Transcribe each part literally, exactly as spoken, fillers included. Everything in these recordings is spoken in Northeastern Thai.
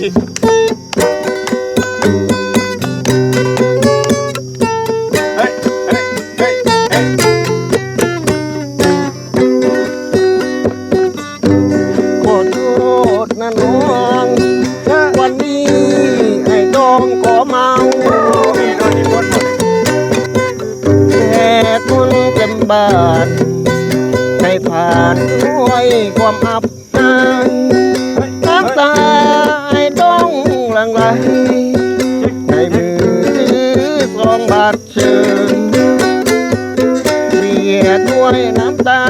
ขอโทษนะน้อง วันนี้ไอ้ดองก็เมา แขกคนเต็มบ้าน ให้ผ่านด้วยความอับอาย น้ำตาไอ้ดองหลั่งไหล ในมือถือซองบัตร เชิญเบียดด้วยน้ำตา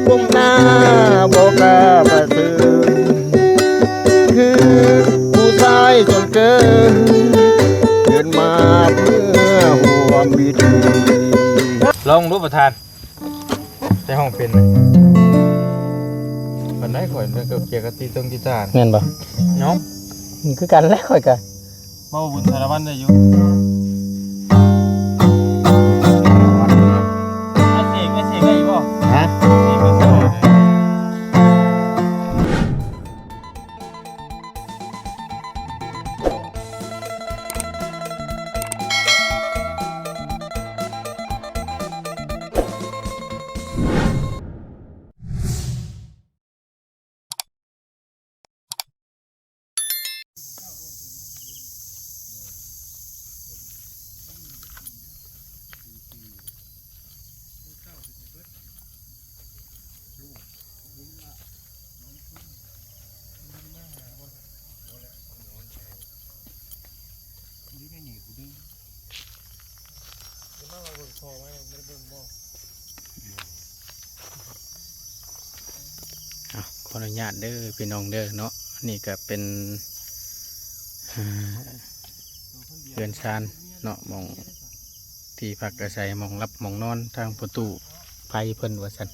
ก้มหน้าบอกลาประเสริฐ คือผู้ชายส่วนเกิน เกิดมาเพื่อร่วมพิธี ลองดูประธาน แต่ห้องเป็นนะ ปานใดข่อยมันก็เกี่ยวกับตีตรงกีตาร์ แม่นบ่ เนาะ มันคือกันแหละ ข่อยก็ เว้าบุญสารวัตรได้อยู่ ไอ้เสก ไอ้เสกได้อยู่บ่ ฮะ เสกก็โสดเลย อ่ะ ขออนุญาตเด้อพี่น้องเด้อเนาะ นี่ก็เป็น อ่า เฮือนซานเนาะ หม่องที่พักอาศัย หม่องหลับหม่องนอนทางประตูไพเพิ่นว่าซั่น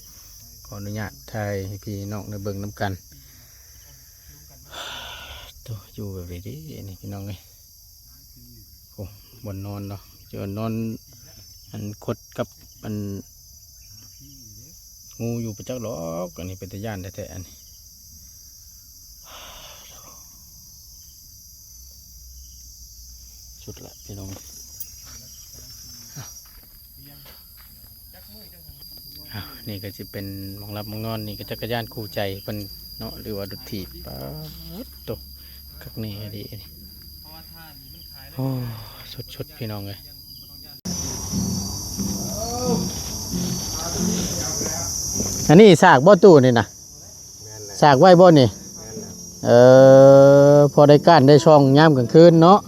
ขออนุญาตถ่ายให้พี่น้องได้เบิ่งนำกัน โต อยู่แบบนี้เด้นี่พี่น้องเอ้ย โอ้ บ่อนนอนเนาะ จะนอน อันขดกับอัน งูอยู่ประจักหรอก อันนี้เป็นตาย้านแท้ๆ อันนี้ สุดละพี่น้อง อ่ะ นี่ก็จะเป็นหม่องหลับหม่องนอน นี่ก็จักรยานคู่ใจเพิ่นเนาะ หรือว่ารถถีบ ป๊าดโต คักแน่ดี โอ้ สุดๆ พี่น้องเอ้ย อันนี้สากบ่ตู้นี่นะ แม่นแหละ สากไว้บ่นี่ แม่นแหละ เออ พอได้ก้านได้ช่องยามกลางคืนเนาะ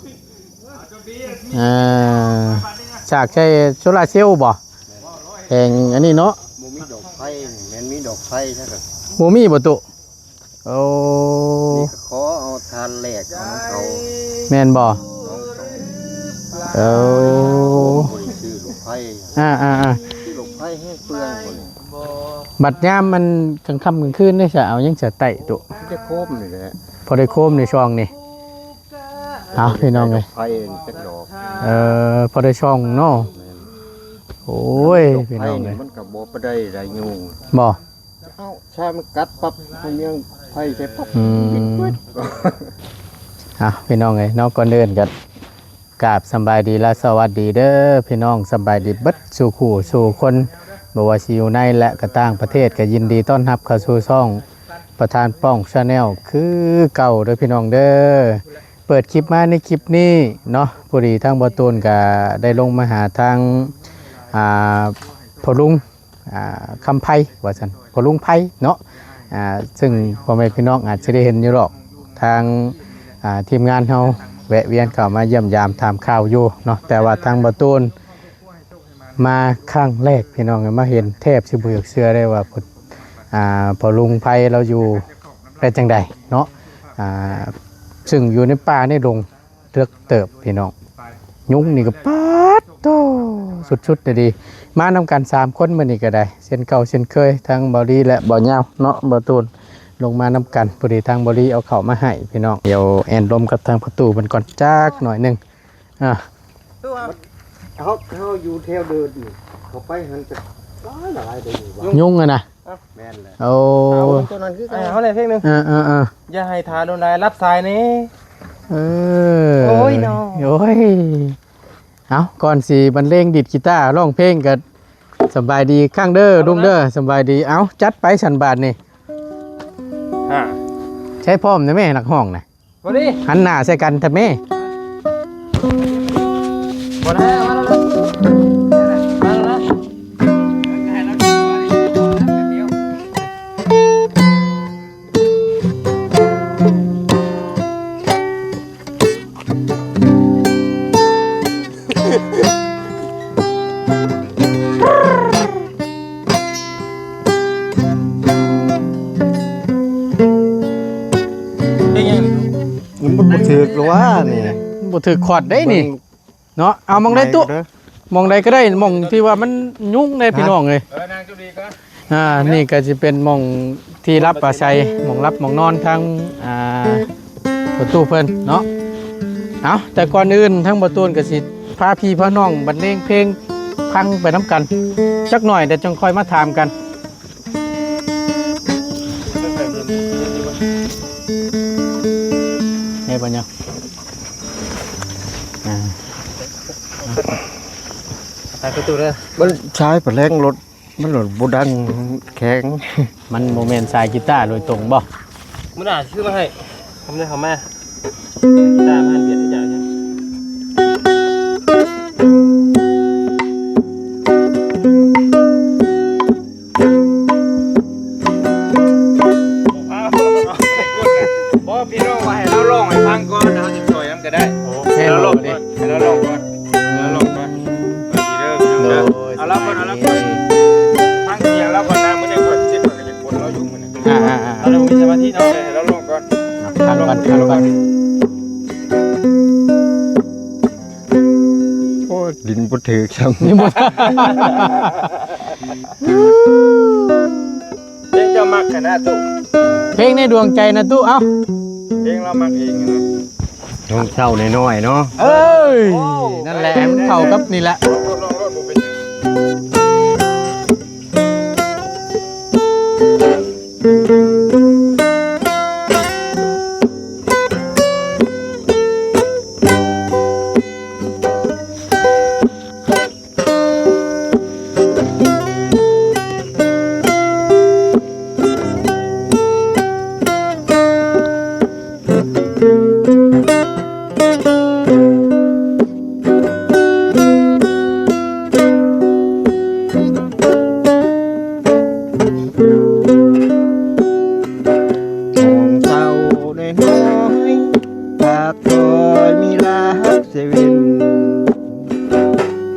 อ่า สากใช้โซลาร์เซลล์บ่ แผงอันนี้เนาะ บ่มีดอกไฟ แม่นมีดอกไฟซะก็ บ่มีบ่ตู้ โอ้ นี่ก็ขอเอาทานแหลกของเขา แม่นบ่ เออ บ่ได้ซื้อลูกไฟ อ่า อ่า อ่า ซื้อลูกไฟแห้งเปลืองคน บัดยามมันกลางค่ำกลางคืนนี่จะเอาหยังจะไต่ตุ จะโคมนี่แหละ พอได้โคมในช่องนี่ เอาพี่น้องเอ้ย ไฟจักดอก เออ พอได้ช่องเนาะ แม่น โอ้ย ดอกไฟ พี่น้องเอ้ย นี่มันก็บ่ไปได้หลายยุง บ่ เอ้า ใช่ มันกัดปั๊บ มันยังไฟใส่ปั๊บ อืม ปิดปึ๊ด อ่ะ พี่น้องเอ้ยเนาะ ก่อนอื่นก็กราบสำบายดีและสวัสดีเด้อพี่น้อง สำบายดีเบิดสู่คู่สู่คน บ่ว่าสิอยู่ในและก็ต่างประเทศ ก็ยินดีต้อนรับเข้าสู่ช่องประธานป้อง Channel คือเก่าเด้อพี่น้องเด้อ เปิดคลิปมาในคลิปนี้เนาะ พอดีทางบ่าวตูนก็ได้ลงมาหาทาง อ่า พ่อลุง อ่า คำไพว่าซั่น พ่อลุงไพเนาะ อ่า ซึ่งพ่อแม่พี่น้องอาจจะได้เห็นอยู่หรอก ทาง อ่า ทีมงานเฮาแวะเวียนเข้ามาเยี่ยมยามถามข่าวอยู่เนาะ แต่ว่าทางบ่าวตูนมาครั้งแรกพี่น้อง มาเห็นแทบสิบ่อยากเชื่อได้ว่า อ่า พ่อลุงไพเราอยู่ได้จังใดเนาะ อ่า ซึ่งอยู่ในป่าในดง เลิกเติบพี่น้อง ยุงนี่ก็ป๊าดโต สุดๆเลยดี มานำกันสามคนมื้อนี้ก็ได้ เช่นเก่าเช่นเคย ทั้งบ่าวลีและบ่าวยาวเนาะ บ่าวตูน ลงมานำกัน พอดีทางบ่าวลีเอาเข้ามาให้พี่น้อง เดี๋ยวแอนลมกับทางประตูมันก่อนจักหน่อยหนึ่ง อ่ะ เฮา เฮาอยู่แถวเดินนี่ เขาไปหันจะหลายหลายเด้อนี่ว่า ยุงอะนะ แม่นเลย โอ้ เอาตัวนั้นคือกัน เอาเลยเพลงหนึ่ง เออเออเออ อย่าให้ทาโดนลายรับสายนี่ เออ โอ้ยเนาะ โอ้ย เอา ก่อนสิบรรเลงดีดกีตาร์ร้องเพลงก็ สำบายดีครั้งเด้อลุงเด้อ สำบายดี เอา จัดไปสันบาทนี่ อ่า ใช้พร้อมนะแม่นักฮ้องนะ บ่ดี หันหน้าใส่กันทำแม่ บ่ได้ มาแล้วนะ มาแล้วนะ มันบ่ถืกหรอวะนี่ มันบ่ถืกคอร์ดได้นี่ เนาะ เอาหม่องใดตุ๊ หม่องใดก็ได้ หม่องที่ว่ามันยุ่งได้พี่น้องเอ้ย เออ นั่งจุดีก่อน อ่า นี่ก็สิเป็นหม่องที่รับอาศัย หม่องหลับหม่องนอนทั้ง อ่า ประตูเพิ่นเนาะ เอา แต่ก่อนอื่นทั้งประตูนก็สิพาพี่พาน้องบรรเลงเพลงพังไปนำกัน จักหน่อยเดี๋ยวจังค่อยมาถามกัน เฮ้ย ปัญญา อ่า ใส่ประตูเด้อ มันใช้ประแรงรถ มันรถบ่ดัง แข็ง มันบ่แม่นสายกีตาร์โดยตรงบ่ มื้อหน้าซื้อมาให้ ผมได้เข้ามา กีตาร์มาเบียดให้จ่ายจ้ะ บ่ พี่น้องว่าให้เราร้องให้ฟังก่อน เราสิช่วยนำก็ได้ โอ้ ให้เราร้องก่อน ให้เราร้องก่อน ให้เราร้องก่อน สวัสดีเด้อพี่น้องเด้อ โดย เอาละก่อน เอาละก่อน ฟังเสียงเราก่อนนะ มื้อนี้ก่อน สิก่อน ก็จะกวนเราอยู่มื้อนี้ อ่า อ่า อ่า เอาละ มีสมาธิเนาะ ให้เราร้องก่อน ฟังก่อน ฟังก่อน โอ้ย ลิ้นบ่ถืกซ้ำ นี่บ่ เพลงเจ้ามักขนาดตุ๊ เพลงในดวงใจนะตุ๊ เอ้า เพลงเรามักเองนะ น้องเศร้าน้อยๆเนาะ เอ้ย นั่นแหละ มันเข้ากับนี่แหละ ลองโลด ลองโลด บ่เป็นหยัง มองเศร้าน้อยๆ ปากซอยมีลาฮักเซเว่น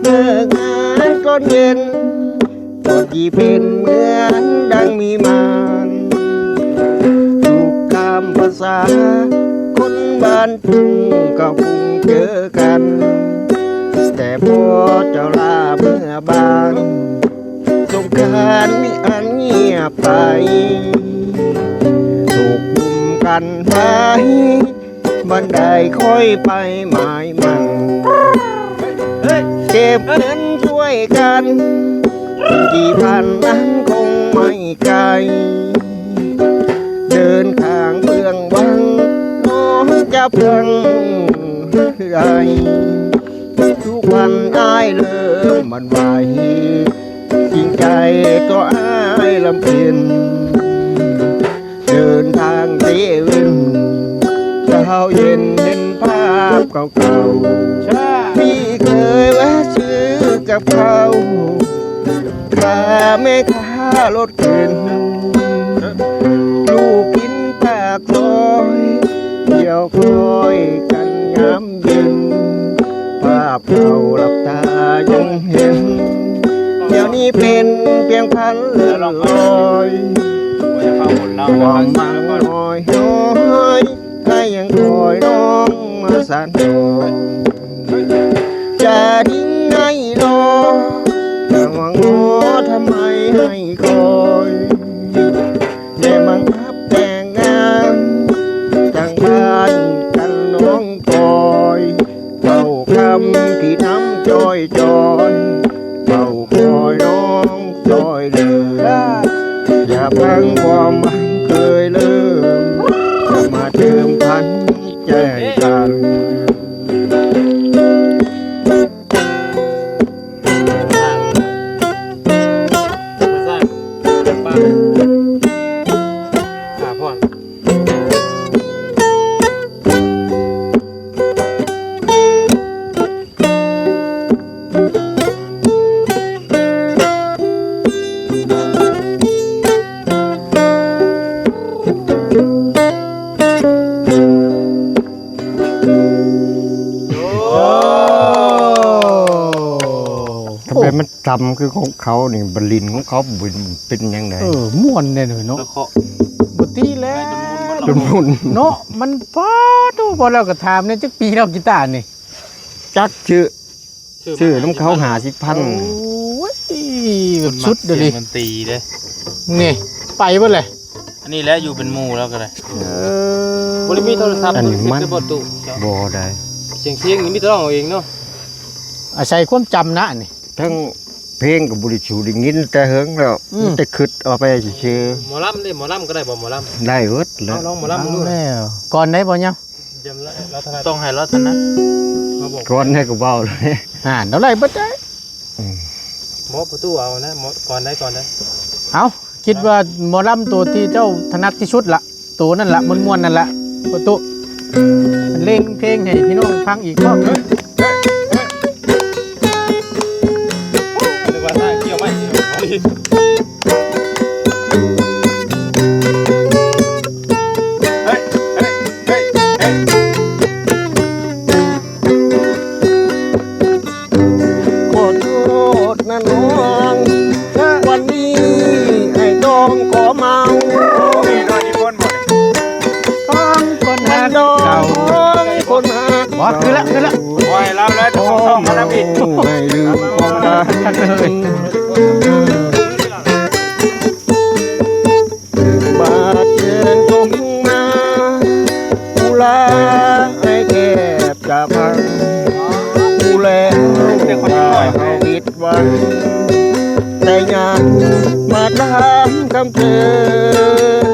เลิกงานก่อนเย็น ก่อนที่เป็นเหมือนดังมีมาร ถูกตามภาษาคนบ้านทุ่งก็คงเจอกัน แต่พอเจ้าลาเมื่อบ้าน สงกรานต์มีอันเงียบไป ถูกกลุ่มกันไว้ บันไดค่อยไปหมายมัน เก็บเงินช่วยกัน กี่พันนั้นคงไม่ไกล เดินทางเพื่องวัง น้องจะเพิ่งใด ทุกวันอ้ายเริ่มหวั่นไหว จริงใจก็อ้ายลำเพ็ญ เดินทางเซเว่น เช้าเย็นเห็นภาพเก่าๆ พี่เคยแวะซื้อกับข้าว พาแม่ค้ารถเข็น ลูกกินปากซอย เดี๋ยวคอยกันยามเย็น ภาพเก่าหลับตายังเห็น เดี๋ยวนี้เป็นเพียงฝันเลื่อนลอย ความหวังลอยย้อย ใครยังคอยน้องมาสานต่อ จะทิ้งให้รอ จะหวังรอทำไมให้คอย แต่บังคับแต่งงาน จังบ้านกันน้องคอย เฝ้าคำที่น้ำจอยจอย เฝ้าคอยน้องจอยเด้อ ความหวังเคยเริ่ม จะมาเติมพันใจกัน ทำไมมันต่ำคือของเขานี่ บะหลินของเขาเป็น เป็นยังไง เออ ม่วนแน่เลยเนาะ แล้วเคาะ บ่ตีแล้ว จนหมุน เนาะ มันป๊าดโอ้บ่แล้วก็ถามเนี่ย จักปีแล้วกีตาร์นี่ จักชื่อ ซื้อ ซื้อน้ำเขาห้าสิบพัน โอ้ย แบบสุดเลยดิ มันตีเด้ นี่ ไปเบิดเลย อันนี้แหละอยู่เป็นหมู่แล้วก็ได้ เออ บ่ได้มีโทรศัพท์ อันนี้มัน บ่ได้ เสียงเสียงนี่มีแต่ร้องเอาเองเนาะ อาศัยความจำนะอันนี้ ทั้งเพลงก็บ่ได้สูได้ยินแต่เฮิงแล้ว อืม มีแต่คิดเอาไปซื่อๆ หมอลำเด้ หมอลำก็ได้บ่ หมอลำ ได้เบิดแหละ เอาลองหมอลำดู เอาแล้ว ก่อนได้บ่เนี่ย ต้องให้เราถนัด มาบอก ก่อนได้ก็เบาเลย อ่า เท่าไหร่เบิดได้ อืม หมอประตูเอานะ หมอ ก่อนได้ ก่อนได้ เอา คิดว่าหมอลำตัวที่เจ้าถนัดที่สุดละ ตัวนั่นละ ม่วนๆนั่นละ ประตู เล่งเพลงให้พี่น้องฟังอีกรอบหนึ่ง เรียกว่าท่าเกี่ยวไม้เกี่ยวไม้ เฮ้ย เฮ้ย เฮ้ย เฮ้ย ขอโทษนะน้อง วันนี้ไอ้ดองก็เมา มีน้อยนิพนธ์บ่เนี่ย ต้องคน มั ฮั น ก ดอง เก่า คนฮัก บ่ คือละ คือละ โอ้ย แล้ว แล้วจะเข้าช่องมาแล้วพี่ ให้ลืมความรัก คักเลย บาดเจ็บจงมา ผู้ลาให้แทบจะพัง ผู้แล้วว่าเฮาผิดหวัง แต่ยังมาถามคำเชิญ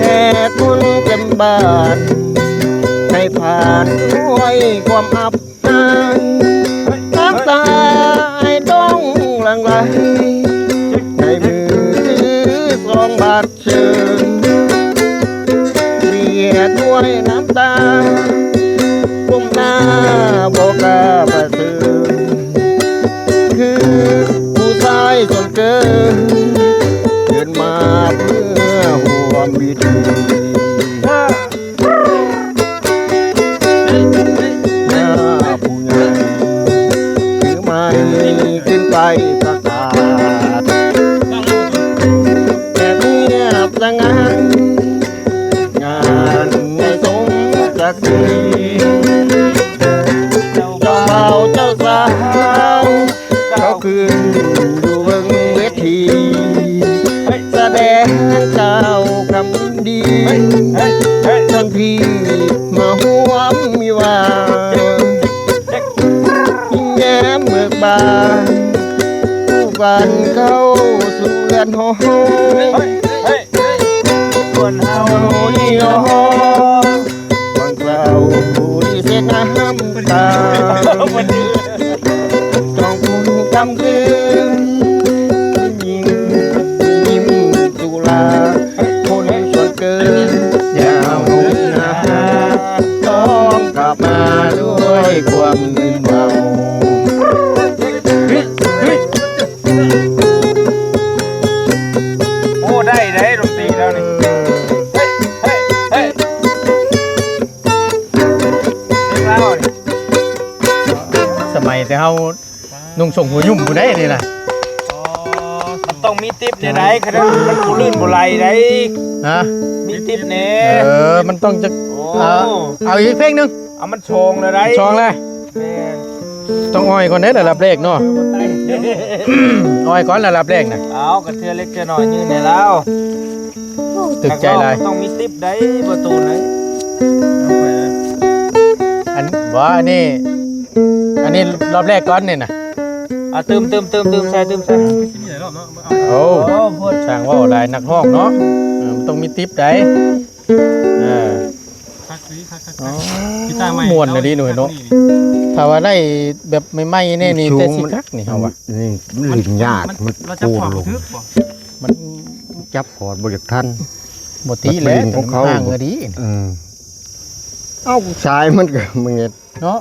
แค่คนเต็มบ้าน ให้ผ่านด้วยความอับ น้ำตาไอ้ต้องหลั่งไหล ในมือถือซองบัตรเชิญ เปียกด้วยน้ำตา ก้มหน้าบอกกล้าประเสริญ คือผู้ชายส่วนเกิน เกิดมาเพื่อร่วมพิธี หน้าผู้ใหญ่ ถือไม้ขึ้นไปประกาศ แบบเงียบสงัด งานไม่สมศักดิ์ศรี เจ้าบ่าวเจ้าสาว เขาขึ้นอยู่เบิ่งเวที แสดงเจ้าคำดี ท่านพี่มาร่วมวิวาห์ ยิ้มแย้มเบิกบาน คู่กันเข้าสู่เรือนหอ คนเฮานี่หรอ บางคราวผู้ที่เสียน้ำตา ต้องคุณคำคืน ยิ้ม ยิ้มสุรา คนส่วนเกิน อย่าเอาหน้า ต้องกลับมาด้วยความมึนเมา โอ้ ได้ ได้ดนตรีแล้วนี่ เฮ้ย เฮ้ย เฮ้ย เพลงลาวนี่ สมัยแต่เฮานุ่งส่งหัวยุ่มผู้ใดนี่นะ มันต้องมีติ๊บเนี่ยได้ คะแนนมันผู้ลื่นผู้ไหลได้ ฮะ มีติ๊บเนี่ย เออ มันต้องจะ โอ้ เอา เอาอีกเพลงหนึ่ง เอามันชงเลยได้ ชงเลย แม่น ต้องอ้อยก่อนเด้อระดับแรกเนาะ อ้อยก่อนระดับแรกนะ เอากระเทือเล็กเทือน้อยยืนให้เรา ตึกใจหลาย นักร้องมันต้องมีติ๊บได้ประตูไหน อัน บ่ อันนี้ อันนี้รอบแรกก่อนนี่นะ อ่ะ ตื่ม ตื่ม ตื่ม ตื่มใส่ ตื่มใส่ โอ้ โอ้ โพด ช่างเว้าหลาย นักร้องเนาะ เออ มันต้องมีติปได้ เออ คักดี คัก คัก อ๋อ คัก กีตาร์ใหม่ ม่วนเลยดิหน่อยเนาะ คักดี ถ้าว่าได้แบบใหม่ๆแน่นี่ สูง แต่สิคักนี่เฮาว่า นี่มันหลินยาก มัน มัน เราจะปรับ ปูนลง บันทึกบ่ มันจับคอร์ดบ่อยากทัน บ่ติแล้ว มันเป็นของเขา มันห่างก็ดี เออ เอ้า สายมันก็ มันเนาะ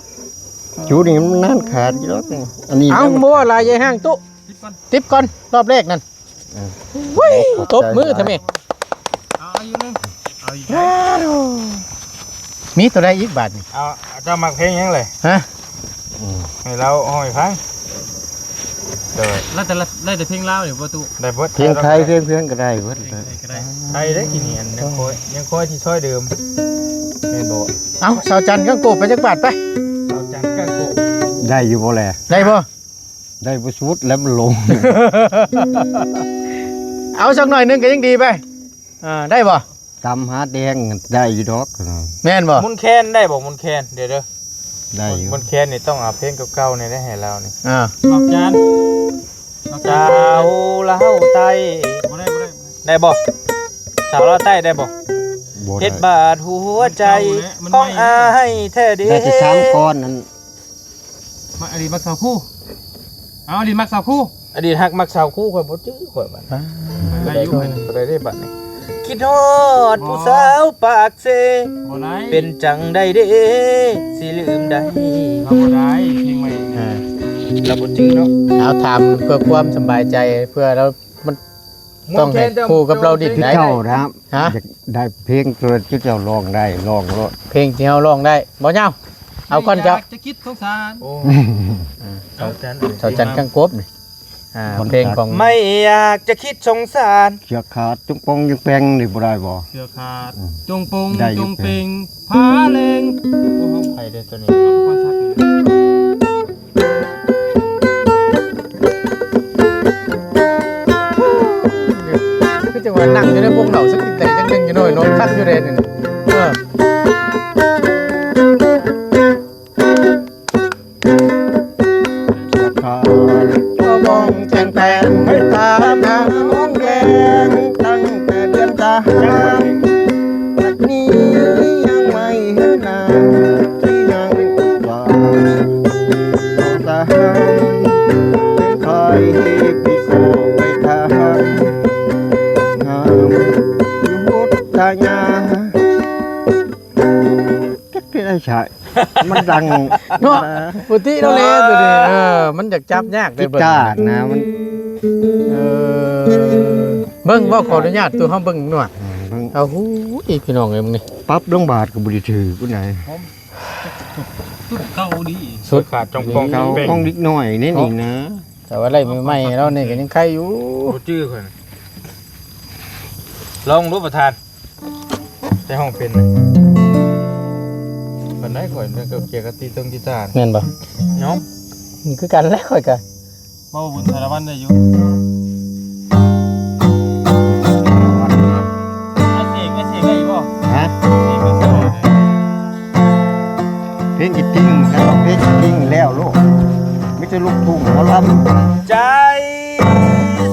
จุดนี้มันนั่นขาดอยู่แล้วนี่ อันนี้ เอ้า มันบ่ว่าหลาย ยายห้างตุ๊ ติปก่อน ติปก่อน รอบแรกนั่น เออ เว้ย ขอบใจ ตบมือทำไม เอา เอาอีกหนึ่ง เอาอีก มีตัวใดอีกบาดนี่ เอา เจ้ามักเพลงหยังเลย ฮะ อืม ให้เราห้อยฟัง โดย แล้วแต่ละ แล้วแต่เพลงลาวนี่บ่ตุ๊ ได้เบิด เพลงไทย เพลงเพื่อนก็ได้เบิด เพลงไทยก็ได้ ไทยได้กี่นี่ อันยังคอย ยังคอยที่ซอยเดิม แม่นบ่ เอ้า สาวจันทร์กังโกบไปจักบาทไป สาวจันทร์กังโกบ ได้อยู่บ่แล ได้บ่ ได้บ่สุดแล้วมันลง เอาสักหน่อยหนึ่งก็ยังดีไป อ่า ได้บ่ ตำหาแดงได้อยู่ดอก แม่นบ่ มุนแคนได้บ่ มุนแคน เดี๋ยวเด้อ ได้อยู่ มุนแคนนี่ต้องเอาเพลงเก่าๆนี่ได้ให้เรานี่ อ่า ดอกจาน ดอกจาน สาวลาวใต้ บ่ได้ บ่ได้ ได้บ่ สาวลาวใต้ได้บ่ บ่ได้ เฮ็ดบาดหัวใจ มันเก่าแล้ว มัน ของ ใหม่ อ้ายแท้เด้ ได้แต่สามก้อนนั่น มา อดีตมักสาวคู่ เอา อดีตมักสาวคู่ อดีตฮักมักสาวคู่ ข่อยบ่จื้อข่อยบัด อ่า ได้อยู่ ข่อยได้ ได้บัดนี่ คิดฮอด บ่ ผู้สาวปากเซ บ่ได้ เป็นจังใดเด้ สิลืมได้ เราบ่ได้ เพลงใหม่ อ่า เราบ่จื้อเนาะ เอาถามเพื่อความสบายใจ เพื่อเรา มัน ต้องให้คู่กับเราดินได้ เจ้านะครับ ฮะ อยากได้เพลงตัวที่เจ้าร้องได้ ร้องโลด เพลงที่เฮาร้องได้ บ่ยาว เอาก่อนเจ้า อยากจะคิดสงสาร โอ้ อืม เอาจัน สาวจันทร์กังกบนี่ อ่า เพลงของ ไม่อยากจะคิดสงสาร เสือขาดจงปองยังแปงนี่บ่ได้บ่ เสือขาด อืม จงปง ได้อยู่ จงเปง พาเลง โอ้โห ไผเด้อตัวนี้ เอาก่อนสักนิด คือจังหวะนั่งอยู่ในวงเหล้าสักนิดใดจังหนึ่งอยู่หน่อยเนาะ คักอยู่เลยนี่ เออ สะพานก็มองแจ้งแปงไปตามหาน้องแดง ตั้งแต่เดือนสาม บัดนี้ยังไม่เห็นหน้า ที่ยังหวัง สหาย คอยให้พี่เข้าไปทาง งามยุทธยา จักที่ได้ใช่ มันดัง เนาะ ปกติเราเล่นตัวนี้ เออ มันอยากจับยากเลย กีตาร์นะ มัน เออ เบิ่งบ่ ขออนุญาตตัวเฮาเบิ่งหน่อย เออ เบิ่ง เอาหู อีพี่น้องเอ้ย มึงนี่ ปรับลงบาทก็บ่ได้ถือผู้ใด ตุ๊กเก่าดี สุดขาดจองปอง เก่า เป่ง ของเด็กน้อยนี่ นี่นะ แต่ว่าไล่ใหม่ๆแล้วนี่ก็ยังไข่อยู่ บ่จื้อข่อยนะ ลองดูประธาน แต่ห้องเป็นนะ ปานใดข่อยมันก็เกี่ยวกับตีตรงกีตาร์ แม่นบ่ เนาะ มันคือกันแหละข่อยก็ เว้าบุญสารวัตรได้อยู่ ไอ้เสก ไอ้เสกได้อยู่บ่ ฮะ เสก ไอ้เสก เพลงอีติงครับ เพลงอีติงแล้วโลก มีแต่ลูกทุ่งหมอลำ ใจ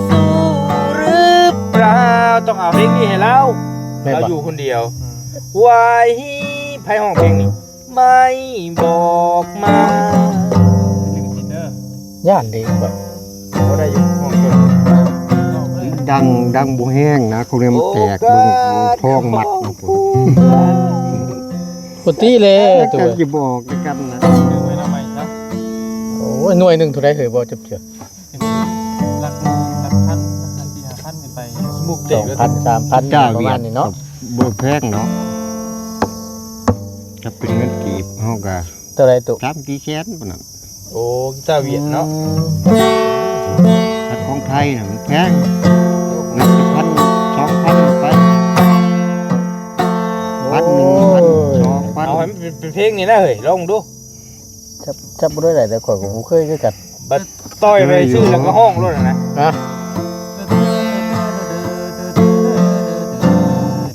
สู้หรือเปล่า ต้องเอาเพลงนี้ให้เรา แม่นบ่ เราอยู่คนเดียว อืม ไหว ไผฮ้องเพลงนี้ ไม่บอกมา ย่านเด้แบบ บ่ได้อยู่ห้องเพิ่น มันดัง ดังบ่แฮงนะ เขาเรียกมันแตก เบิ่ง โอกาส ท้องมัด ของผู้ ปกติเลยตัว จะบอกด้วยกันนะ ดึงไว้ทำไมนะ โอ้ย หน่วยหนึ่งเท่าไรเหย บ่จับเจือ หลัก หลักพัน หลักสี่ห้าพันขึ้นไป บุกเตะ สองพัน สามพัน เจ้า ประมาณนี้เนาะ เวียด บ่แพงเนาะ ถ้าเป็นเงินกีบ เฮาก็ เท่าไรตุ๊ สามสี่แสนพุ่นน่ะ โอ้ กีตาร์เวียดเนาะ อืม ถ้าของไทยน่ะมันแพง นับเป็นพัน สองพันไป พันหนึ่ง พัน สองพัน เอาให้มันเป็น เป็นเพลงนี่นะเฮ้ย ลองดู จับ จับบ่ได้หลาย แต่ข่อยก็บ่เคยคือกัน บัดต่อยไปซื่อแล้วก็ฮ้องโลดนะ ฮะ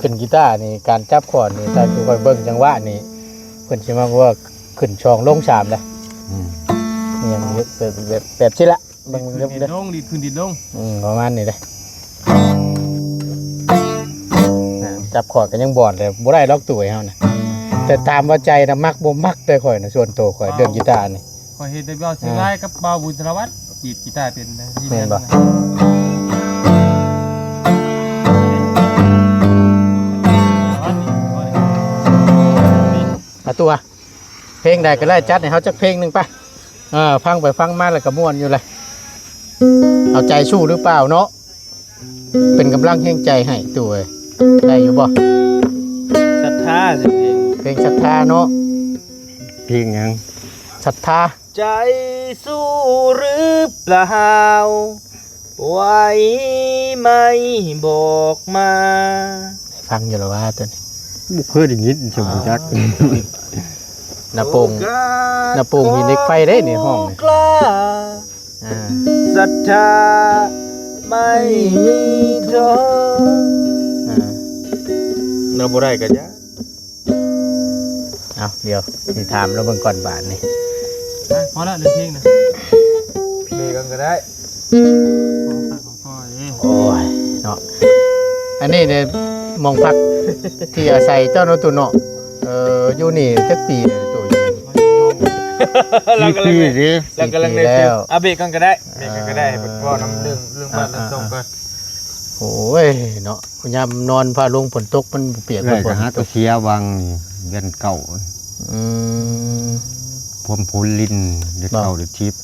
ขึ้นกีตาร์นี่ การจับคอร์ดนี่ ถ้าคือข่อยเบิ่งจังหวะนี่ เพิ่นสิมักว่าขึ้นสองลงสามนะ อืม อิหยังแบบ แบบ แบบ แบบสิละ เบิ่งเบิ่งเด้อ ดีดขึ้นดีดลง ดีดขึ้นดีดลง อืม ประมาณนี้เด้อ อ่า จับคอร์ดก็ยังบอดเลย บ่ได้ดอก ตู้ไอ้เฮานะ แต่ถามว่าใจนะมักบ่มักเด้อ ข้อยนะ ส่วนตัวข้อย เรื่องกีตาร์นี่ ข้อยเห็นแต่เบาเชียงรายกับเบาบุญสารวัตรดีดกีตาร์เป็นนะ แม่นบ่ เอาตัว เพลงใดก็ได้ จัดให้เฮาจักเพลงหนึ่งไป เออ ฟังไปฟังมาแล้วก็ม่วนอยู่เลย เอาใจสู้หรือเปล่าเนาะ เป็นกำลังแรงใจให้ ตู้เอ้ย ได้อยู่บ่ ศรัทธาสิเพลง เพลงศรัทธาเนาะ เพลงหยัง ศรัทธา ใจสู้หรือเปล่า ไหวไหมบอกมา ฟังอยู่แล้วว่าตัวนี้ บ่เคยได้ยิน จะบ่จัก นาโป่ง นาโป่งหินเหล็กไฟเด้นี่ห้องนี่ กล้า อ่า ศรัทธาไม่มีท้อ อ่า เราบ่ได้ก็อย่า เอา เดี๋ยวสิถามแล้วเบิ่งก่อนบาดนี่ อ่ะ พอละ เรื่องเพลงนะ เบรกกันก็ได้ ของปากของคอเอง โอ้ย เนาะ อันนี้เนี่ย หม่องพักที่อาศัยเจ้าเนาะ ตู้เนาะ เอ่อ อยู่นี่จักปีเนี่ย ตู้อยู่นี่ เรากำลัง สี่ปีสิ เรากำลัง สี่ปีแล้ว อ่ะ เบรกกันก็ได้ เบรกกันก็ได้ เออ เพราะว่าน้ำเรื่อง เรื่องบ้าน อ่า เรื่องช่อง อ่า ก่อน โอ้ย เนาะ ยามนอนฟ้าลงฝนตกมันเปียก เอื้อย มันฝน ก็หา ต ก็ ก เสียวังนี่ เดือนเก้า อืม พรมโพลิน เดือน บ่ เก้า เดือนสิบ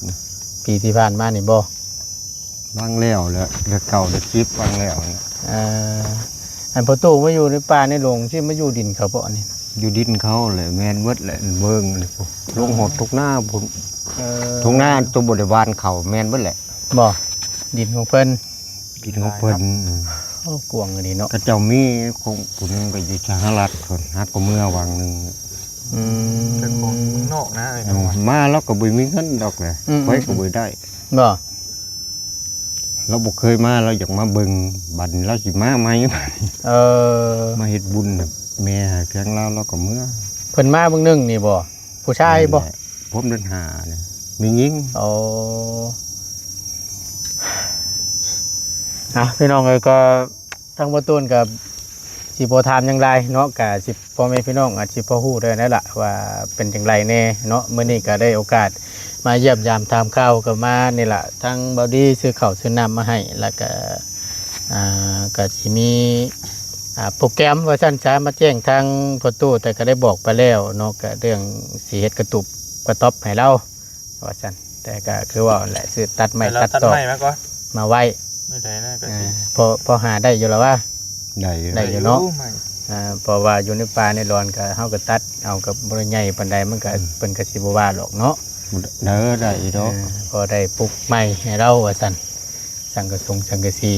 ปีที่ผ่านมานี่บ่ วังแล้วแหละ เดือนเก้า เดือนสิบ วังแล้วนี่ เอ่อ อันพ่อตู้มาอยู่ในป่าในดง สิมาอยู่ดินเขาบ่นี่ อยู่ดินเขาแหละ แม่นเบิดแหละ เบิ่งนี่ ลงฮอดทุ่งนาพุ้น เออ ทุ่งนาตัวบริวารเขาแม่นเบิดแหละ บ่ ดินของเพิ่น กินของเพิ่น โอ้ กว้างอีหลีเนาะ เขาเจ้ามีของผู้หนึ่งก็อยู่สหรัฐเพิ่น หาก็เมือวังหนึ่ง อืม เป็นของเมืองนอกนะ เออ มาแล้วก็บ่มีเงินดอกเลย อืม ไปก็บ่ได้ บ่ เราบ่เคยมา เราอยากมาเบิ่ง บัดนี้เราสิมาใหม่ เออ มาเฮ็ดบุญน่ะ แม่ให้เพียงลาว เราก็เมือ เพิ่นมาเบิ่งหนึ่งนี่บ่ ผู้ชายบ่ นั่นแหละ ผมเดินหาเนี่ย มีหญิง โอ้ อ่ะ พี่น้องเอ้ย ก็ทางบ่ตูนก็สิบ่ถามหยังหลายเนาะ ก็สิพ่อแม่พี่น้องอาจสิพอฮู้ได้นั่นล่ะ ว่าเป็นจั่งใดแน่เนาะ มื้อนี้ก็ได้โอกาสมาเยี่ยมยามถามข่าว ก็มานี่ล่ะ ทางเบาดีซื้อข้าวซื้อน้ำมาให้ แล้วก็ อ่า ก็สิมี อ่า โปรแกรมว่าซั่นซะ มาแจ้งทางพ่อตู้ แต่ก็ได้บอกไปแล้วเนาะ ก็เรื่องสิเฮ็ดกระตุบกระต๊อบให้เรา ว่าซั่น แต่ก็คือว่าแหละ ซื้อตัดไม้ ไปเรา ตัด ตัด ตอก ไม้มาก่อน มาไว้ ไม่ได้นะ ก็สิ อ่า พอ พอหาได้อยู่แล้วว่า ได้อยู่ ได้อยู่เนาะ ไม้ อ่า เพราะว่าอยู่ในป่าในดอนก็ เฮาก็ตัดเอา ก็บ่ได้ใหญ่ปานใด มันก็ อืม เพิ่นก็สิบ่ว่าหรอกเนาะ เด้อ ได้อยู่ดอก เออ พอได้ปลูกไม้ให้เราว่าซั่น สังกะสงสังกะสี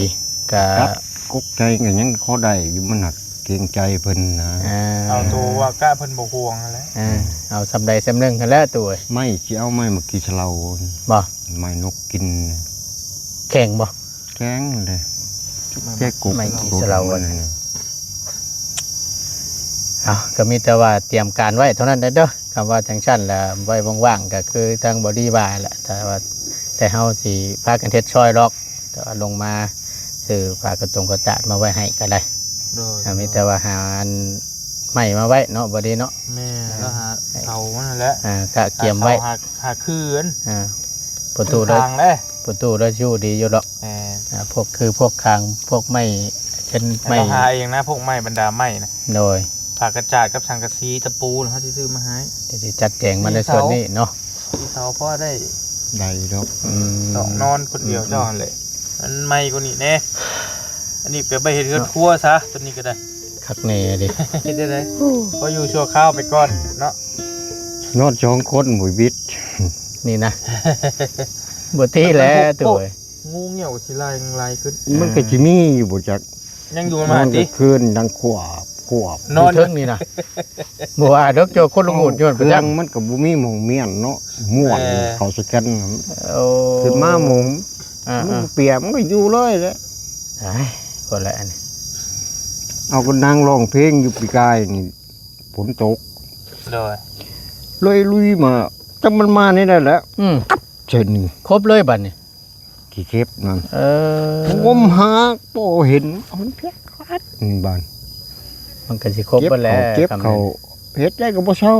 ก็ ตัดกกใจก็ยังขอได้อยู่ มันหนักเกรงใจเพิ่นนะ อ่า เอาตัวว่ากะเพิ่นบ่ห่วงนั่นแหละ อ่า เอาส่ำใดส่ำหนึ่งหั้นแหละ ตู้เอ้ย ไม้สิเอาไม้มากี่เชลา บ่ ไม้นกกิน แข็งบ่ แข็งเลย แค่กก ไม้กี่เชลา มันน่ะ เอา ก็มีแต่ว่าเตรียมการไว้เท่านั้นเด้อ คำว่าจั่งซั่นล่ะ ไว้ว่างๆ ก็คือทางเบาดีว่าแหละ แต่ว่า แต่เฮาสิพากันเฮ็ดซอยดอก แต่ว่าลงมาซื้อผ้ากระตงกระตาดมาไว้ให้ก็ได้ โดย อ่า มีแต่ว่าหาอันไม้มาไว้เนาะ เบาดีเนาะ แม่น แล้วหาเสามันนั่นแหละ อ่า กะเกียมไว้ หาเสา หา หาคืน อ่า ประตูเด้อ ทางเด้อ ประตูเด้อ อยู่ดีอยู่ดอก แม่น อ่า พวกคือพวกคาง พวกไม้ เช่น แล้ว ไม้ เราหาเองนะ พวกไม้บรรดาไม้นะ โดย ผ้ากระจาดกับสังกะสีตะปูนะ เขาสิซื้อมาให้ เดี๋ยวสิจัดแจงมาในส่วนนี้เนาะ ที่เขาพอได้ ได้ดอก อืม ต้องนอนคนเดียว อืม เจ้าหั่นแหละ มันไม้กว่านี้แน่ อันนี้ก็ไปเฮ็ดเฮือนครัวซะ ตัวนี้ก็ได้ คักแน่ดิ เฮ็ดได้ได๋ ก็อยู่ชั่วคราวไปก่อนเนาะ นอนสองคนบ่วิด นี่นะ บ่ที่แหละ โอ้ ตัวเอ้ย งูเงี้ยวสิลายลายขึ้น มันก็สิมีอยู่บ่จัก ยังอยู่ นอน มาติ กลางคืนดังขวบขวบ นอน อยู่เทิงนี่นะ บ่ว่าดอก เจ้าคนละหมู่ย้อนไป เครื่ จั อก งมันก็บ่มีหม่องเมียนเนาะ ม่วน เออ เขาสแกน โอ้ ขึ้นมาหม่อง อ่า มัน อ่า เปียกมันก็อยู่เลยแหละ อ้าย คนละอัน เอาก็นั่งร้องเพลงอยู่ปีกายนี่ ฝนตก โดย เลยลุยมา จักมันมานี่ได้แหละ อืม ตับเช่นนี้ ครบเลยบัดนี้ ขี้เข็บนั่น เออ งมหาบ่เห็น เอามันเพียงคัดนี่บาด มันก็สิครบ เก็บ เบิดแหล้ เขา ว เก็บ คำ เขา นั้น เฮ็ดได้ก็บ่เซา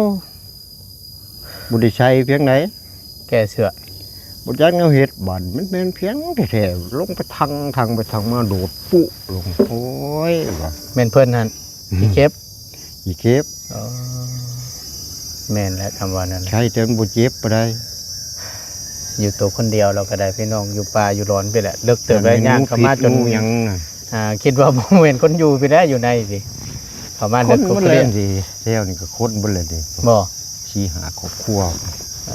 บ่ได้ใส่เพียงใด แก้เสื้อ บ่จักแนวเฮ็ดบาด มันแม่นเพียงแท้ๆ ลงไปทัง ทังไปทังมา โดดปุ๊ลง โอ้ยว่า แม่นเพิ่นหั่น อืม ขี้เข็บ ขี้เข็บ เออแม่นแล้วคำว่านั้น ใช่แต่มันบ่เจ็บปานใด อยู่ตัวคนเดียวเราก็ได้พี่น้อง อยู่ป่าอยู่หลอนไปแหละ เลิกเติบได้ย่างเข้ามาจน งูพิษงูหยังน่ะ อ่า คิดว่าบ่แม่นคนอยู่ไปแล้ว อยู่ในสิ เข้ามา ค เลิ น กก็ มัน เป เล่ ลี่ย น น สิแถวนี้ก็คนบ่เล่นดิ บ่ สี่ห้าครอบครัว เอ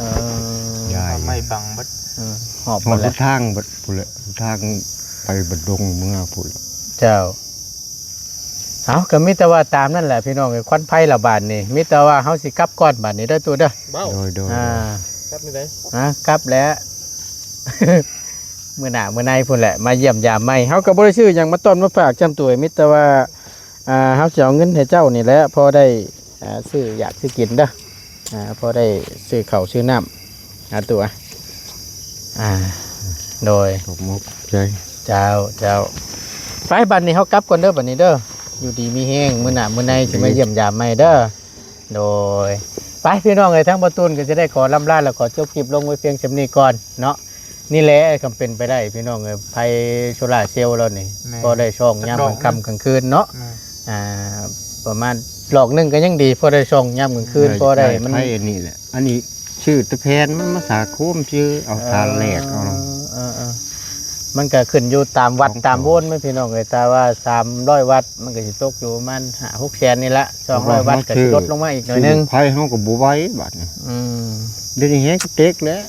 อ ย้าย ไม่บังบัด เออหอบ ฮอด มาแล้ว ทางเบิดพุ้นแหละ ทางไปบัดดงเมืองพุ้นแหละ เจ้า เอาก็มีแต่ว่าตามนั่นแหละพี่น้อง ควันไฟละบาดนี่ มีแต่ว่าเฮาสิกลับก่อนบาดนี้เด้อตู้เด้อ เบ้า โดยโดย อ่า ครับนี่ได อ่ะกลับแล้ว มื้อหน้ามื้อในพุ่นแหละ มาเยี่ยมยามใหม่ เฮาก็บ่ได้ซื้อหยังมาต้อนมาฝากจำตัว มีแต่ว่า อ่า เฮาสิเอาเงินให้เจ้านี่แหละ พอได้ อ่า ซื้ออยากซื้อกินเด้อ อ่า พอได้ซื้อข้าวซื้อน้ำ อ่า ตัว อ่า โดย ขอบมกใจ เจ้า เจ้า ไป บัดนี้เฮากลับก่อนเด้อ บัดนี้เด้อ อยู่ดีมีแฮง มื้อหน้ามื้อในสิมาเยี่ยมยามใหม่เด้อ โดย ไป พี่น้องเอ้ย ทั้งบ่าวตูนก็จะได้ขอล่ำลา แล้วขอจบคลิปลงไว้เพียงส่ำนี้ก่อนเนาะ นี่แหละ คำเป็นไปได้ พี่น้องเอ้ย ไฟโซลาร์เซลล์เรานี่ แม่น ก็ได้ส่องยามกลางค่ำกลางคืนเนาะ แม่น อ่า ประมาณดอกหนึ่งก็ยังดี พอได้ส่องยามกลางคืน พอได้ มัน ไผอันนี้แหละ อันนี้ชื่อตะแพนมันมาสาโคมชื่อเอาทานแหลกเอา เออ เออ เออ มันก็ขึ้นอยู่ตามวัด ของ ตามโบสถ์ไหมพี่น้องเอ้ย แต่ว่าสามร้อยวัด มันก็สิตกอยู่ประมาณห้าหกแสนนี่ละ สองร้อยวัดก็สิลดลงมาอีกหน่อยนึง ไผเฮาก็บ่ไหวบัดนี้ อืม เดี๋ยวนี้แฮงเต็กแล้ว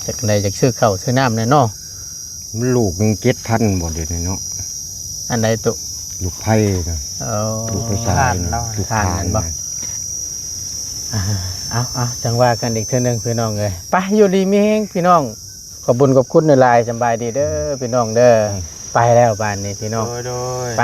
จักได้จักซื้อข้าวซื้อน้ำแน่เนาะ มันลูกหนึงเจ็ดพันบ่เดี๋ยวนี้เนาะ อันใดตุ ลูกไผนะ เออ ลูกไผสาย ทาน นะ เนาะ ลูก ทาน ทาน แม่นบ่ นะ อ่า เอาเอาจังว่ากันอีกเทื่อนึงพี่น้องเอ้ย ไป อยู่ดีมีแฮงพี่น้อง ขอบบุญขอบคุณหลายๆ สำบายดีเด้อพี่น้องเด้อ ไปแล้วบ้านนี้พี่น้อง โดยโดย ไป